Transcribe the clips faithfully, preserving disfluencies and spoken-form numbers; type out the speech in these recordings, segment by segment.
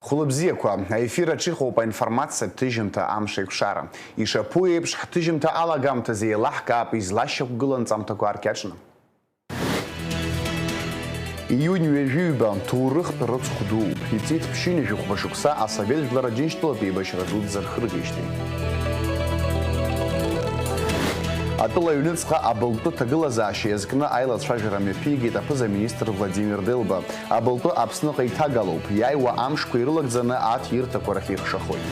Хәылбзиақәа, аефир аҿы иҟоуп аинформациатә ҭыжьымҭа Амш еиқәшара. Ишаԥу еиԥш, ҳҭыжьымҭа алагамҭазы еилаҳкаап излашьақәгыло анҵамҭақәа аркьаҿны. Июнь ҩажәи ҩба, ҭоурыхтә рыцхә дууп. Иҵит ԥшьынҩажәи хәба шықәса асовет жәлар Аџьынџьтәылатә еибашьра дуӡӡа рхыргеижьҭеи. Атәыла аҩныҵҟа абылтәы ҭагылазаашьа иазкны аилацәажәара мҩаԥигеит аԥыза-министр Владимир Делба. Абылтәы Аԥсныҟа иҭагалоуп, иааиуа амшқәа ирылагӡаны аҭирҭақәа рахь еихшахоит.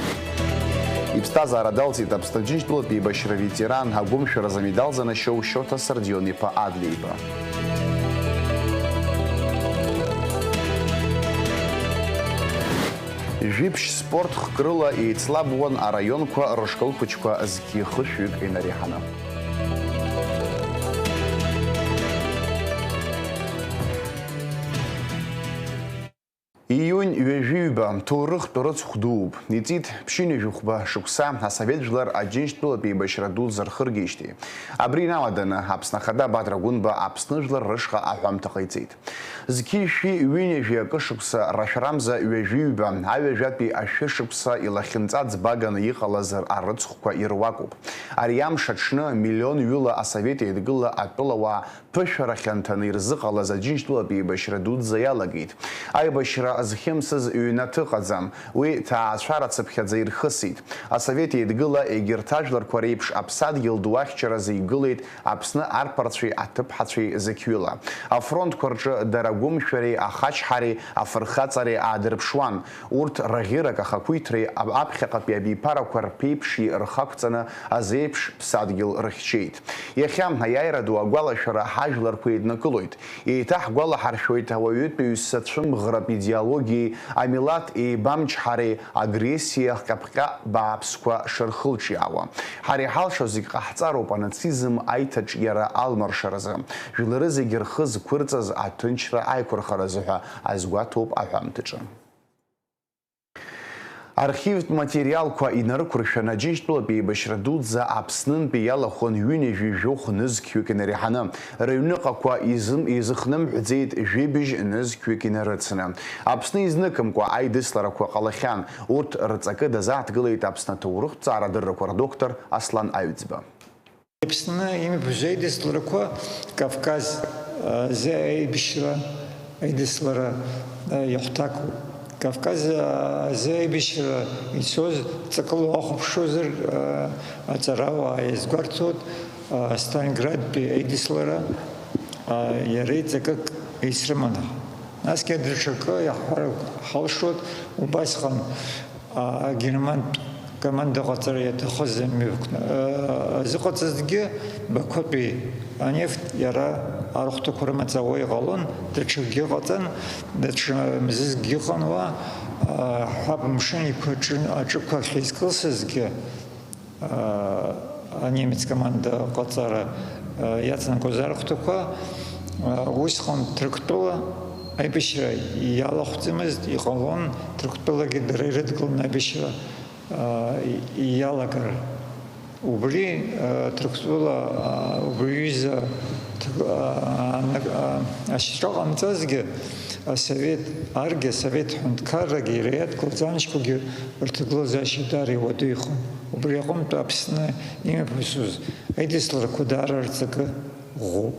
Иԥсҭазаара далҵит Аԥсны Аџьынџьтәылатә еибашьра ветеран, агәымшәаразы амедал занашьоу Шьоҭа Сардион-иԥа Адлеиба. Жәиԥшь спорт хкрыла еицлабуан араионқәа рышкол хәыҷқәа зқьи хышәҩык инареиҳаны. Июнь ҩажәи ҩба, ҭоурыхтә рыцхә дууп. Иҵит ԥшьынҩажәи хәба шықәса асовет жәлар Аџьынџьтәылатә еибашьра дуӡӡа рхыргеижьҭеи. Абри иналаданы, Аԥсны Ахада Бадра Гәынба Аԥсны жәлар рышҟа аҳәамҭа ҟаиҵеит. Зқьи шәи ҩынҩажәи акы шықәса рашәарамза ҩажәи ҩба, аҩажәатәи ашәышықәса илахьынҵа ӡбаганы иҟалаз арыцхәқәа ируакуп. Ари амш аҽны миллион ҩыла асовет еидгыла атәылауаа ԥышәара хьанҭаны ирзыҟалаз Аџьынџьтәылатә еибашьра дуӡӡа иалагеит. Аибашьра зхьымсыз ҩнаҭа ыҟаӡам, уи ҭаацәара цыԥхьаӡа ирхысит. Асовет Еидгыла егьырҭ ажәларқәа реиԥш аԥсадгьыл ду ахьчаразы игылеит Аԥсны арԥарцәеи аҭыԥҳацәеи зқьҩыла. Афронтқәа рҿы дара агәымшәареи ахачҳареи афырхаҵареи аадырԥшуан. Урҭ раӷьырак ахақәиҭреи аԥхьаҟатәи абиԥарақәа рԥеиԥши рхы ақәҵаны азеиԥш ԥсадгьыл рыхьчеит. Иахьа аиааира ду агәалашәара ҳажәларқәа еиднакылоит. Еиҭаҳгәалаҳаршәоит ауаҩытәыҩса цәымӷратә идеологиеи амилаҭ еибамчҳареи агрессиеи ахҟьаԥҟьа бааԥсқәа шырхылҿиаауа. Ҳара иҳалшо зегь ҟаҳҵароуп анацизм аиҭаҿиара алмаршаразы. Жәлары зегь рхы зқәырҵаз аҭынчра аиқәырхаразы ҳәа азгәаҭоуп аҳәамҭаҿы. Архивтә материалқәа инарықәыршәаны, Аџьынџьтәылатәи еибашьра дуӡӡа Аԥснынтәи иалахәын ҩынҩажәи жәохә нызқьҩык инареиҳаны, рыҩныҟақәа изым-, изыхнымҳәӡеит жәибжь нызқьҩык инарыцны. Аԥсны изныкымкәа аидысларақәа ҟалахьан, урҭ рҵакы дазааҭгылеит Аԥсны аҭоурыхҭҵаара адыррақәа рдоктор Аслан Аҩӡба. Аԥсны имҩаԥысуа аидысларақәа Кавказ азы аибашьра аидыслара иахәҭакуп. Кавказ азы аибашьра ицоз ҵакыла уахәаԥшуазар, аҵарауаа иазгәарҭоит, Сталинградтәи аидыслара иара иҵакык исрыман. Насгьы даҽакы иаҳҳәар ҳалшоит, убасҟан агермантә команда ҟаҵара иаҭахыз амҩақәа азыҟаҵазгьы, Бақәатәи анефт иара арахәҭақәа рымаҵ ауа иҟалон, даҽакгьы ыҟаҵан, даҽа мзызкгьы ыҟан уа, ҳәап мшын иқәа аҿы-, аҿықәа ахьизкылсызгьы, анемец команда ҟаҵара иаҵанакуаз арахәҭақәа, усҟан Ҭырқәтәыла аибашьра иалахәӡамызт, иҟалон Ҭырқәтәылагьы дара ирыдгыланы аибашьра иалагар. Убри, Ҭырқәтәыла, убри ҩыза ашьра ҟамҵазгьы, асовет аргьы, асовет ҳәынҭқаррагьы, иара иадгылаз аншьқәагьы рҭагылазаашьа даара иуадаҩхон. Убри аҟынтә Аԥсны имҩаԥысуз аидысларақәа даара рҵакы ӷәӷәоуп.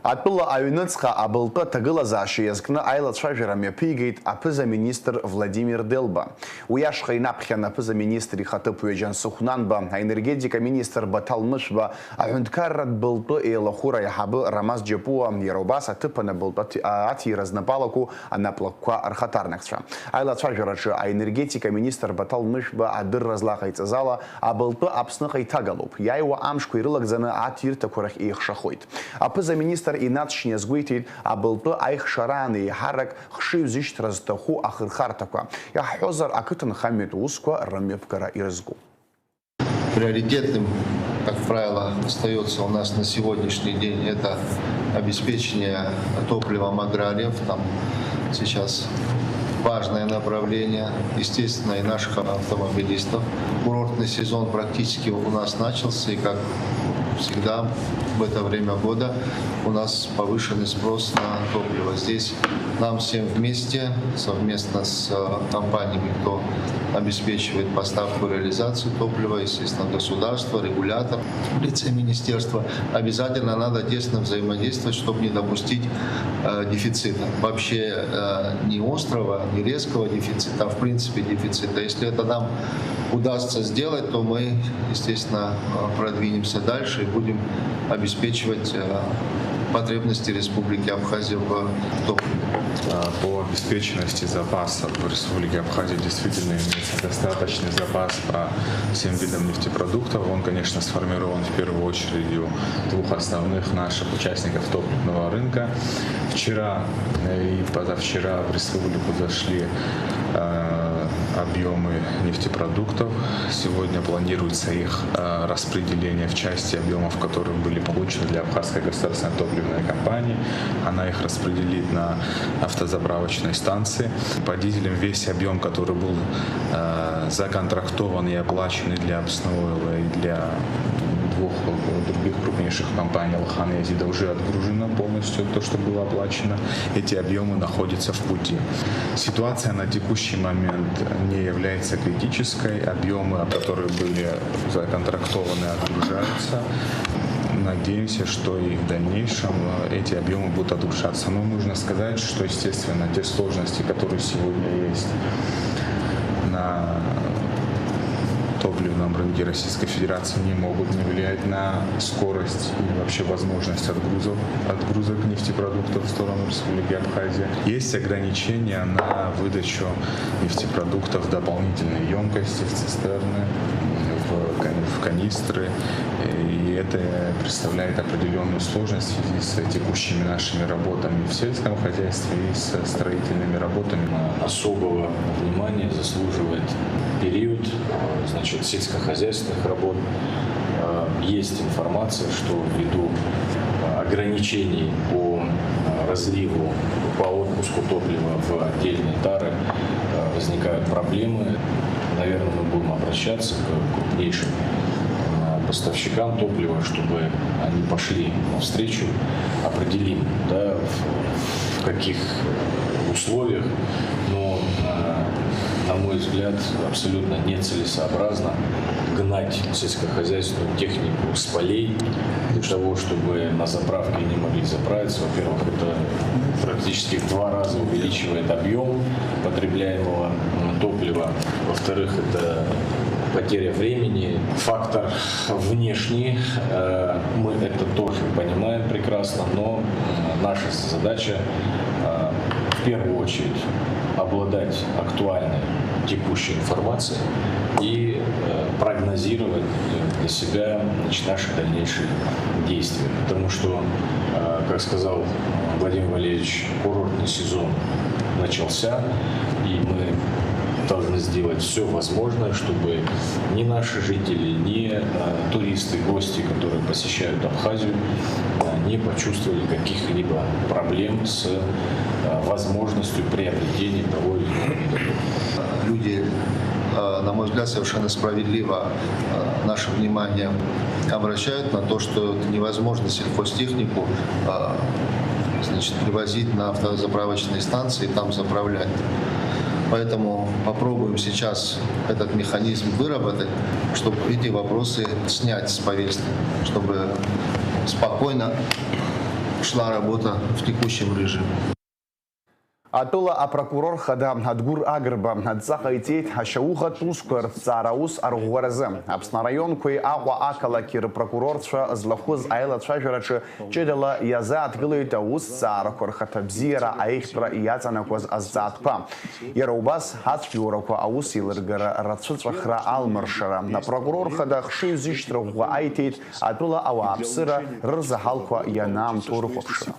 Атәыла аҩныҵҟа абылтәы аҭагылазаашьа иазкны аилацәажәара мҩаԥигеит аԥыза-министр Владимир Делба. Уи ашҟа инаԥхьан аԥыза-министр ихаҭыԥуаҩ Џьансыхә Нанба, аенергетика министр Баҭал Мышәба, аҳәынҭқарратә былтәы еилахәыра аиҳабы Рамаз Џьапуа, иара убас аҭыԥан абылтәы аҭ-, аҭира знапалақәоу анаплакқәа рхаҭарнакцәа. Аилацәажәараҿы аенергетика министр Баҭал Мышәба адырра злаҟаиҵаз ала, абылтәы Аԥсныҟа иҭагалоуп, иааиуа амшқәа ирылагӡаны аҭирҭақәа рахь еихшахоит. Аԥыза-министр инаҵшьны иазгәеиҭеит, абылтәы аихшараан еиҳарак хшыҩзышьҭра зҭаху ахырхарҭақәа, иаҳҳәозар, ақыҭанхамҩатә усқәа рымҩаԥгара ирызку. Приоритетным, как правило, остаётся у нас на сегодняшний день это обеспечение топливом аграриев. Там сейчас важное направление, естественно, и наших автомобилистов. Курортный сезон практически у нас начался, и как Всегда в это время года у нас повышенный спрос на топливо. Здесь нам всем вместе, совместно с э, компаниями, кто обеспечивает поставку и реализацию топлива, естественно, государство, регулятор в лице министерства, обязательно надо тесно взаимодействовать, чтобы не допустить э, дефицита. Вообще э, не острого, не резкого дефицита, а в принципе дефицита. Если это нам удастся сделать, то мы, естественно, э, продвинемся дальше и будем обеспечивать э, потребности Республики Абхазия в топливе. По обеспеченности запаса в Республике Абхазия действительно имеется достаточный запас по всем видам нефтепродуктов. Он, конечно, сформирован в первую очередь у двух основных наших участников топливного рынка. Вчера и позавчера в республику зашли э, объемы нефтепродуктов. Сегодня планируется их э, распределение в части объемов, которые были получены для Абхазской государственной топливной компании. Она их распределит на автозаправочные станции. По дизелям весь объем, который был э, законтрактован и оплачен и для Абсноила, и для двух других крупнейших компаний Алхана и Азида, уже отгружено полностью то, что было оплачено. Эти объемы находятся в пути. Ситуация на текущий момент не является критической. Объемы, которые были законтрактованы, отгружаются. Надеемся, что и в дальнейшем э, эти объемы будут отгружаться. Но нужно сказать, что, естественно, те сложности, которые сегодня есть на топливном рынке Российской Федерации, не могут не влиять на скорость и вообще возможность отгрузов, отгрузок нефтепродуктов в сторону Республики Абхазия. Есть ограничения на выдачу нефтепродуктов в дополнительные емкости, в цистерны, в, кани- в канистры. И это представляет определенную сложность в связи с текущими нашими работами в сельском хозяйстве и с строительными работами. Особого внимания заслуживает период э, значит, сельскохозяйственных работ. Э, Есть информация, что ввиду э, ограничений по э, разливу, по отпуску топлива в отдельные тары э, возникают проблемы. Наверное, мы будем обращаться к крупнейшим э, поставщикам топлива, чтобы они пошли навстречу, определим, да, в, в каких условиях, но, э, на мой взгляд, абсолютно нецелесообразно гнать сельскохозяйственную технику с полей для того, чтобы на заправке не могли заправиться. Во-первых, это практически в два раза увеличивает объем потребляемого м, топлива. Во-вторых, это потеря времени, фактор внешний. Э, Мы это тоже понимаем прекрасно, но э, наша задача э, в первую очередь обладать актуальной текущей информацией и э, прогнозировать для себя, значит, наши дальнейшие действия. Потому что, э, как сказал Владимир Валерьевич, курортный сезон начался, и мы должны сделать все возможное, чтобы ни наши жители, ни э, туристы, гости, которые посещают Абхазию, э, не почувствовали каких-либо проблем с э, возможностью приобретения того или иного вида топлива. Люди, э, на мой взгляд, совершенно справедливо э, наше внимание обращают на то, что невозможно сельхозтехнику э, значит, привозить на автозаправочные станции и там заправлять. Поэтому попробуем сейчас этот механизм выработать, чтобы эти вопросы снять с повестки, чтобы спокойно шла работа в текущем режиме. Атәыла апрокурор хада Адгәыр Агрба адҵа ҟаиҵеит ашьауӷатә усқәа рҭҵаара аус арӷәӷәаразы. Аԥсны араионқәеи Аҟәа ақалақьи рпрокурорцәа злахәыз аилацәажәараҿы ҷыдала иазааҭгылеит аусҭҵаарақәа рхаҭа бзиара аиӷьтәра иаҵанакуаз азҵаатәқәа. Иара убас ацәгьоурақәа аус еилыргара рацәыҵәахра алмыршара. Апрокурор хада хшыҩзышьҭра ӷәӷәа аиҭеит атәыла ауааԥсыра рырзаҳалқәа ианаамҭоу рыхәаԥшра.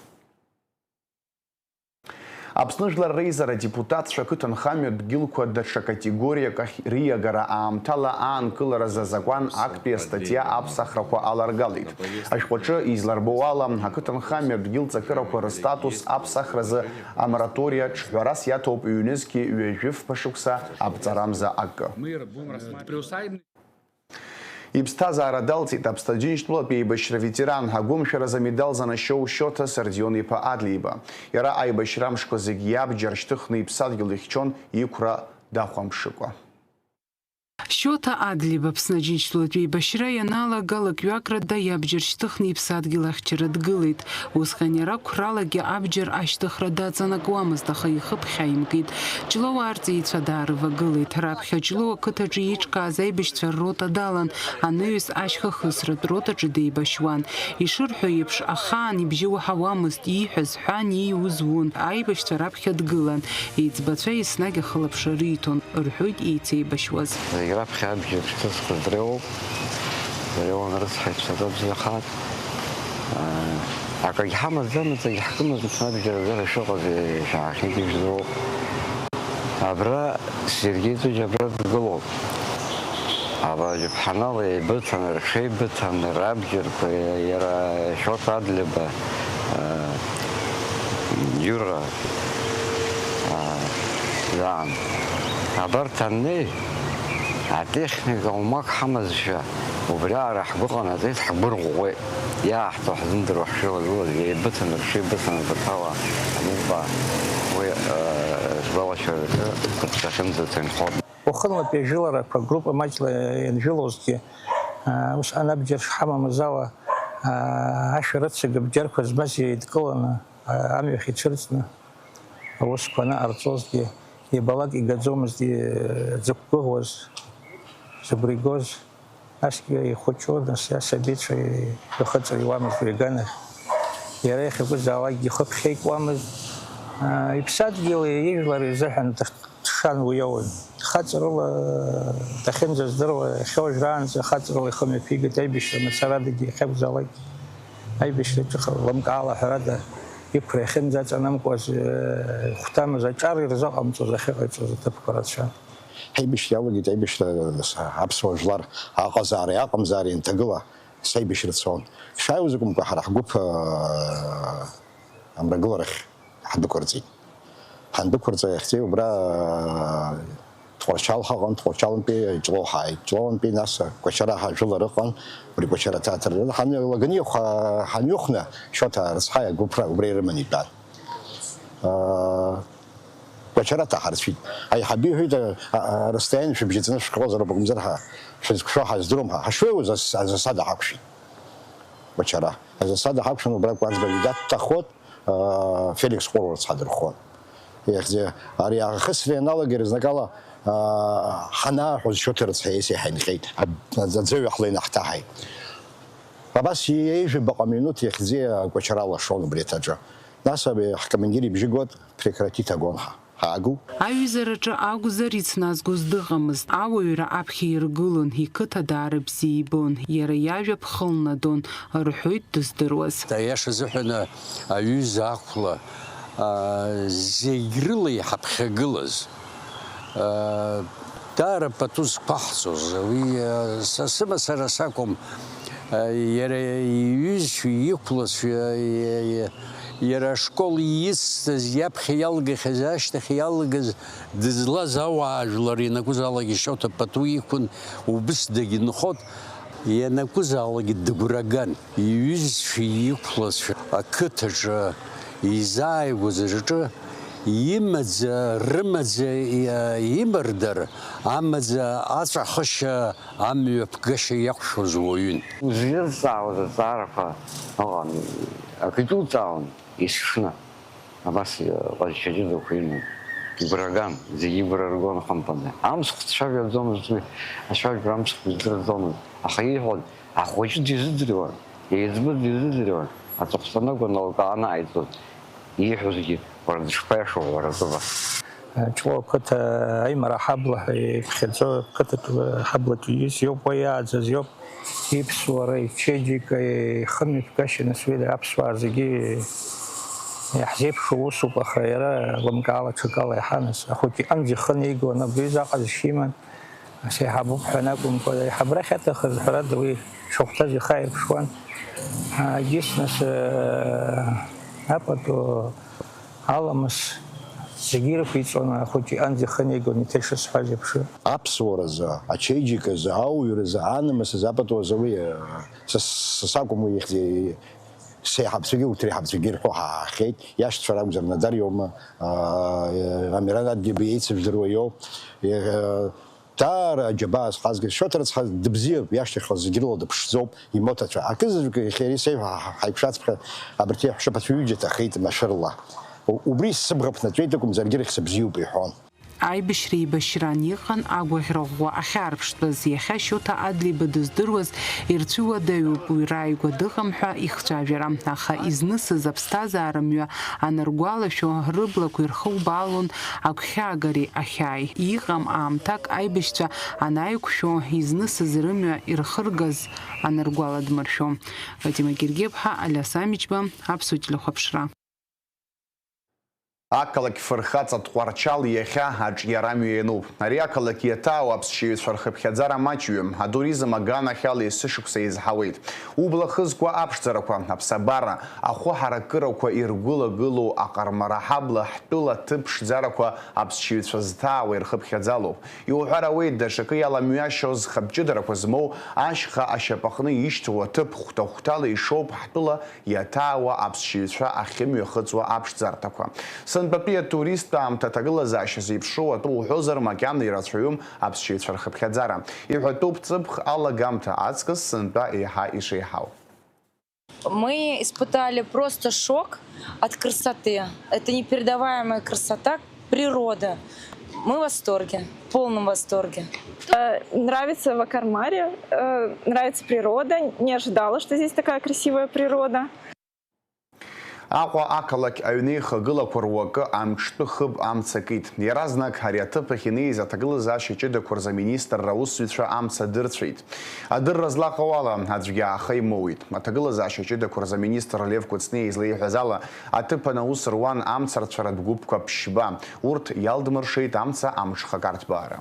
Аԥсны Жәлар Реизара адепутатцәа ақыҭанхамҩатә дгьылқәа даҽа категориак ахь риагара аамҭала аанкыларазы азакәан актәи астатиа аԥсахрақәа аларгалеит. Ашәҟәаҿы изларбоу ала, ақыҭанхамҩатә дгьыл ҵакырақәа рыстатус аԥсахразы амораториа ҿҳәарас иаҭоуп ҩнызқьи ҩажәи фба шықәса аԥҵарамза акы. Иԥсҭазаара далҵит Аԥсны Аџьынџьтәылатә еибашьра ветеран, агәымшәаразы амедал занашьоу Шьоҭа Сардион-иԥа Адлеиба. Иара аибашьра амшқәа зегь иабџьар шьҭыхны иԥсадгьыл ихьчон, иқәра дахәамԥшыкәа. Шьоҭа Адлеиба Аԥсны Аџьынџьтәылатә еибашьра ианалага, лакҩакрада иабџьар шьҭыхны иԥсадгьыл ахьчара дгылеит. Усҟан иара қәралагьы абџьар ашьҭыхра даҵанакуамызт, аха ихы ԥхьаимкит. Ҷлоуаа рҵеицәа даарывагылеит. Раԥхьа Ҷлоу ақыҭаҿы еиҿкааз аибашьцәа ррота далан, анаҩс ашьха хысратә ротаҿы деибашьуан. Ишырҳәо еиԥш, ахаан ибжьы уаҳауамызт, ииҳәаз ҳәан, ииуз уун. Аибашьцәа раԥхьа дгылан. Еиҵбацәа еснагь ахылаԥшра риҭон, рҳәоит еицеибашьуаз. Зегь раԥхьа абџьар шьҭызхыз дреиуоуп. Дреиуан рыцҳа, иԥсаҭа бзиахааит. Акагь ҳамаӡамызт, акагь ҳкымызт, абџьар азыҳәа шыҟаз шәаахьеит, ижәдыруоуп. Абра Сергеи Ҵәыџь абра дгылоуп. Абаџьыԥҳа Нала еибыҭан, рҽеибыҭан, рабџьарқәа, иара Шьоҭа Адлеиба, Иура, даан. Абарҭ аннеи, атехника умак ҳамазшәа, убриаҟара ҳгәы ҟанаҵеит, ҳгәы рӷәӷәеит. Иааҳтәо ҳзымдыруа ҳшылагылаз, еибыҭаны, рҽеибыҭаны абарҭ ала аныҟәа, уи, э, сгәалашәараҿы ԥыҭк ахьынӡацәа инхоит. Уахынлатәи ажәыларақәа группа маҷла ианжәылозгьы, э, усҟан абџьар шҳамамыз ала, э, ашәарыцага бџьарқәа змаз еидкыланы, э, амҩахь ицәырҵны, аусқәа анаҟарҵозгьы, ибалак игаӡомызт, э, дзықәгәыӷуаз, зыгәра игоз. Насгьы ихәыҷу, нас асабицәа ихыҵыҩуамызт уи аганахь. Иара иахьакәызаалакгьы ихы ԥхьа икуамызт. Аа, иԥсадгьыли ижәлари рзыҳәан дых-, дшан уи ауаҩ. Хаҵарыла дахьынӡаздыруа, иахьа уажәраанӡа хаҵарыла ихы мҩаԥигеит аибашьра мацарадагьы, иахьакәзаалакгьы аибашьраҿы ха-, лымкаала ҳәарада, иқәра иахьынӡаҵанамкуаз, э, ихәҭамыз, аҿар ирзыҟамҵоз ахьыҟаиҵоз аҭыԥқәа рацәан. Ҳаибашьра иалагеит, аибашьра, аԥсуа жәлар аҟазаареи аҟамзаареи анҭагыла, саибашьра цон. Шааиуаз акәымкәа, ҳара ҳгәыԥ, аа, амрагыларахь ҳдәықәырҵеит. Ҳандәықәырҵа иахьӡеи убра, аа, Тҟәарчал ҳаҟан, Тҟәарчалынтәи Ҷлоу ҳааит, Ҷлоуантәи нас Кәачара ҳажәылар ыҟан, убри Кәачара аҭаҭыр. Ҳан-, Лаганиахә ҳа-, ҳамҩыхны, Шьоҭа рыцҳаи агәыԥра убра ирыманы итәан. Аа, Кәачара ҳарцәит. Аиҳабы иҳәеит, а, а, расстояние шәыбжьаҵаны шәшәҟәозароуп, акәымзар ҳа, шәызқәшәо ҳаздыруам ҳа. Ҳашҩеиуаз ас-, азасада ҳақәшәеит. Кәачара. Азасада ҳақәшәан, убра Кәарӡба Ведаҭ дҭаххот, а, Феликс Ҟәыруа рыцҳа дырххон. Иахьӡи, ари ахысра ианалагеи рызнакала, а, ҳанааҳәоз Шьоҭа рыцҳа иеиса иҳаинҟьеит. Аб-, аӡ-, аӡәаҩ ҳла инаҳҭаҳаит. Абас ҩажәа баҟа минуҭ иахьӡи Кәачара алашон убри аҭаҿы. Нас абри ҳкомандир ибжьы гот, прекратит огонь ҳа. Ҳаагыл. Аҩызараҿы акәзар, ицназгоз дыҟамызт. Ауаҩра аԥхьа иргылон, иқыҭа даара бзиа ибон, иара иажәа ԥхылнадон, рҳәоит дыздыруаз. Аиаша азыҳәан, аҩыза ақәла, а, зегь рыла иҳаԥхьагылаз, а, даара пату зқәаҳҵоз, уи, а, са сымацара сакәым, а, иара иҩызцәеи иқәлацәеи, а, иа-, иа-, Иара ашкол ицҵаз, иаԥхьа иалгахьаз, ашьҭахь иалгаз дызлаз ауаажәлар ианакәызаалакгьы Шьоҭа пату иқәын, убыс дагьынхот, ианакәызаалакгьы дыгәраган. Иҩызцәеи иқәлацәеи ақыҭаҿы изааигәаз аҿы имаӡа, рымаӡа, иа-, имардар, амаӡа аҵәахышьа, амҩаԥгашьа иақәшәоз уаҩын. Узирҵаауаз азҵаарақәа ыҟан, акгьы уҵаауан. Есыҽны абас ҟазшьа ҷыдақәа имоуп. Игәраган, зегьы игәра ргон хымԥада. Амцхә дцәажәаӡомызт уи, ацәажәара амцхә издырӡомызт. Аха ииҳәон, ахәыҷы дизыӡырҩуан, еиҵбы дизыӡырҩуан, аҵыхәтәаны акәын лкааны ҟаиҵоз. Ииҳәозгьы, уара дышԥаиашоу, уара ҵыба? Ҷлоу ақыҭа аимара ҳабла ҳәа иԥхьаӡо, қыҭатә ҳаблатәи иҩыз иоуп, уа иааӡаз иоуп. Иԥсуара, ичеиџьыка, ихымҩаԥгашьа, нас уи аԥсуаа зегьы иаҳзеиԥшу усуп, аха иара лымкаала ҽакала иаҳанас, ахәыҷ иҟынӡа ихы неигон, абри заҟа зшьа иман, нас еиҳабуп ҳәа анакәымкәа, аиҳабра ахьаҭахыз, ҳәарада, уи шахәҭаз ихы ааирԥшуан. Егьыс, нас, апату аламыс Зегьы ирықәиҵон, ахәыҷы иҟынӡа ихы неигон, иҭа ишысҳәаз еиԥш. Аԥсуаразы, ачеиџьыказы, ауаҩразы, анамысазы, апатуазы уи, э, са, са сакәым уи ихьӡ-, сеиҳабцәагьы, урҭ реиҳабцәагьы ирҳәо ҳаҳахьеит, иашьцәа ракәзар, Надар иоума, э, Амиран Адгьеба иеицыжәдыруа иоуп. Э, Даара аџьабаа зхазгаз, Шоҭа рыцҳа дыбзиоуп, иашьҭахьҟа зегь рыла дыԥшӡоуп, имоҭацәа. Акызаҵәык иахьа иара исеиҳәа ҳаиқәшәаҵәҟьа, абарҭ иаҳәшьаԥацәа ҩыџьа ҭахеит машәырла. У-, убри сыбӷа ԥнаҵәеит акәымзаргьы, рыхьӡ бзиоуп иҳәон. Аибашьра еибашьран иҟан агәаӷьра ӷәӷәа ахьаарԥштәыз. Иахьа Шьоҭа Адлеиба дыздыруаз ирцәыуадаҩуп, уи рааигәа дыҟам ҳәа ихцәажәара. Аха изнысыз аԥсҭазаара мҩа аныргәалашәо, рыблақәа ирхубаалон агәхьаагареи ахьааи. Иҟам аамҭак аибашьцәа анааиқәшәо, изнысыз рымҩа ирхыргаз аныргәаладмыршәо. Фатима Гергиаԥҳа, Алиас Амичба, Аԥсуа телехәаԥшра. Ақалақь фырхаҵа Тҟәарчал иахьа аҿиара амҩа иануп. Ари ақалақь иаҭаау аԥсшьаҩцәа рхыԥхьаӡара маҷҩым, атуризм аганахьала есышықәса еизҳауеит. Убла хызкуа аԥшӡарақәа, аԥсабара, ахәы ҳаракырақәа иргәылагылоу аҟармараҳабла ҳтәыла ҭыԥ ԥшӡарақәа аԥсшьаҩцәа зҭаауа ирхыԥхьаӡалоуп. Иуҳәар ауеит, даҽакы иаламҩашьо зхатә ҷыдарақәа змоу ашьха ашьапаҟны ишьҭоу аҭыԥ хәҭа-хәҭала ишоуп ҳтәыла иаҭаауа аԥсшьаҩцәа ахьымҩахыҵуа аԥшӡарҭақәа. Сынтәатәи атуристтә аамҭа аҭагылазаашьа зеиԥшроу атәы уҳәозар, макьана ирацәаҩым аԥсшьаҩцәа рхыԥхьаӡара. Иҳәатәуп ҵыԥх алагамҭа аҵкыс сынтәа еиҳа ишеиҳау. Мы испытали просто шок от красоты. Это непередаваемая красота, природа. Мы в восторге, в полном восторге. Э, нравится в Акармаре, э, нравится природа. Не ожидала, что здесь такая красивая природа. Аҟәа ақалақь аҩнеихагылақәа руакы амҿтәы хыб амца кит. Иаразнак ари аҭыԥ ахь инеиз аҭагылазаашьа ҷыдақәа рзы аминистрра аусзуҩцәа амца дырцәеит. Адырра злаҟоу ала, аӡәгьы ааха имоуит. Аҭагылазаашьа ҷыдақәа рзы аминистр Лев Кәыҵниа излеиҳәаз ала, аҭыԥан аус руан амцарцәаратә гәыԥқәа ԥшьба. Урҭ иалдмыршеит амца амҽхак арҭбаара.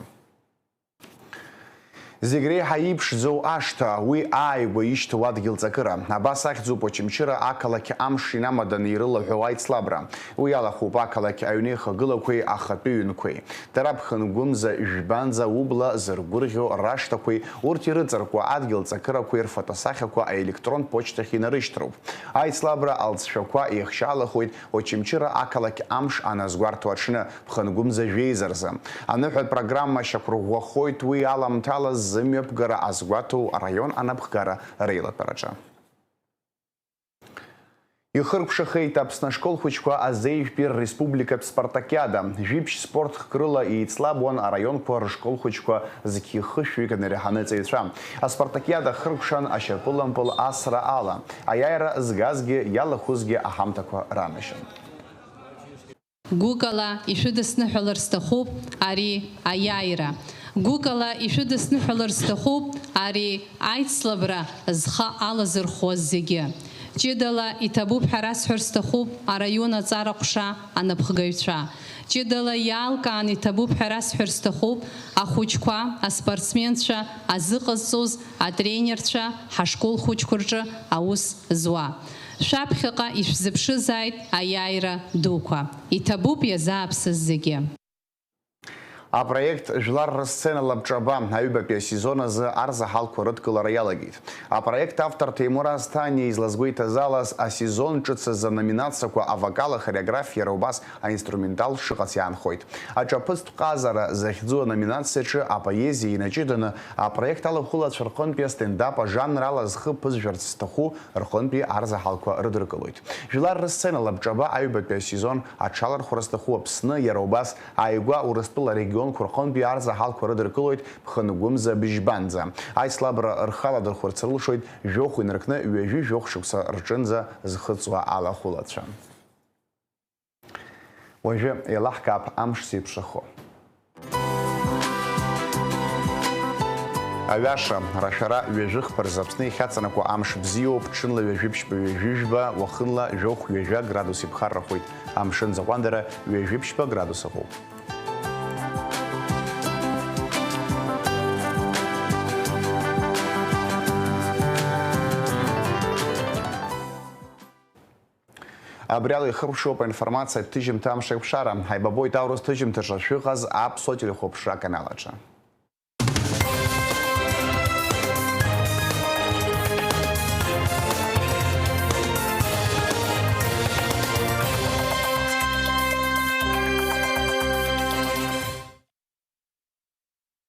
Зегь реиҳа иԥшӡоу ашҭа, уи ааигәа ишьҭоу адгьыл ҵакыра. Абас ахьӡуп Очамчыра ақалақь амш инамаданы ирылаҳәоу аицлабра. Уи алахәуп ақалақь аҩнеихагылақәеи ахатәы ҩынқәеи. Дара ԥхынгәымза жәбанӡа убла зыргәырӷьо рашҭақәеи урҭ ирыҵаркуа адгьыл ҵакырақәеи рфотосахьақәа аелектронтә почтахь инарышьҭроуп. Аицлабра алҵшәақәа еихшьаалахоит Очамчыра ақалақь амш аназгәарҭо аҽны, ԥхынгәымза жәеиза рзы. Аныҳәатә программа шьақәырӷәӷәахоит уи аламҭала зымҩаԥгара азгәаҭоу араион анапхгара реилатәараҿы. Ихыркәшахеит Аԥсны ашкол хәыҷқәа азеижәтәи рреспубликатә спартакиада. Жәиԥшь спорт хкрыла еицлабуан араионқәа рышкол хәыҷқәа зқьи хышәҩык анареиҳаны аҵаҩцәа. Аспартакиада хыркәшан ашьапылампыл асра ала. Аиааира згазгьы иалахәызгьы аҳамҭақәа ранашьан. Гәыкала ишәыдысныҳәалар сҭахуп ари аиааира. Гәыкала ишәыдысныҳәалар сҭахуп ари аицлабра зхы алазырхәуаз зегьы. Ҷыдала иҭабуп ҳәа расҳәар сҭахуп араион аҵара ҟәша анапхгаҩцәа. Ҷыдала иаалкаан иҭабуп ҳәа расҳәар сҭахуп ахәыҷқәа, аспортсменцәа, азыҟазҵоз атренерцәа, ҳашкол хәыҷқәа рҿы аус зуа. Шәаԥхьаҟа ишәзыԥшызааит аиааира дуқәа. Иҭабуп иазааԥсаз зегьы. Апроект Жәлар рсцена лабҿаба аҩбатәи асезон азы арзаҳалқәа рыдкылара иалагеит. Апроект автор Ҭемур Асҭаниа излазгәеиҭаз ала, асезон ҿыц азы аноминациақәа авокал, ахореографиа, иара убас аинструменталтә шыҟац иаанхоит. Аҿаԥыцтә ҟазара захьӡу аноминациаҿы апоезиа инаҷыданы апроект алахәылацәа рҟынтәи астендап ажанр ала зхы ԥызжәарц зҭаху рҟынтәи арзаҳалқәа рыдыркылоит. Жәлар рысцена лабҿаба аҩбатәи асезон аҽалархәра зҭаху Аԥсны, иара убас ааигәа Урыстәыла арегионқәа рҟынтәи арзаҳалқәа рыдыркылоит Ԥхынгәымза быжьбанӡа. Аицлабра рхы аладырхәырц рылшоит жәохә инаркны ҩажәи жәохә шықәса рҿынӡа зхыҵуа алахәылацәа. Уажәы еилаҳкаап амш зеиԥшрахо. Аҩаша, рашәара ҩажәи хԥа рзы Аԥсны иахьаҵанакуа амш бзиоуп, ҽынла ҩажәиԥшьба, ҩажәижәба, уахынла жәохә, ҩажәа градус иԥхаррахоит. Амшын заҟәандара ҩажәиԥшьба градус ыҟоуп. Абри ала ихыркәшоуп аинформациатә ҭыжьымҭа Амшеиқәшара. Ҳаибабоит аурыс ҭыжьымҭаҿы шәыҟаз аԥсуа телехәаԥшра аканал аҿы.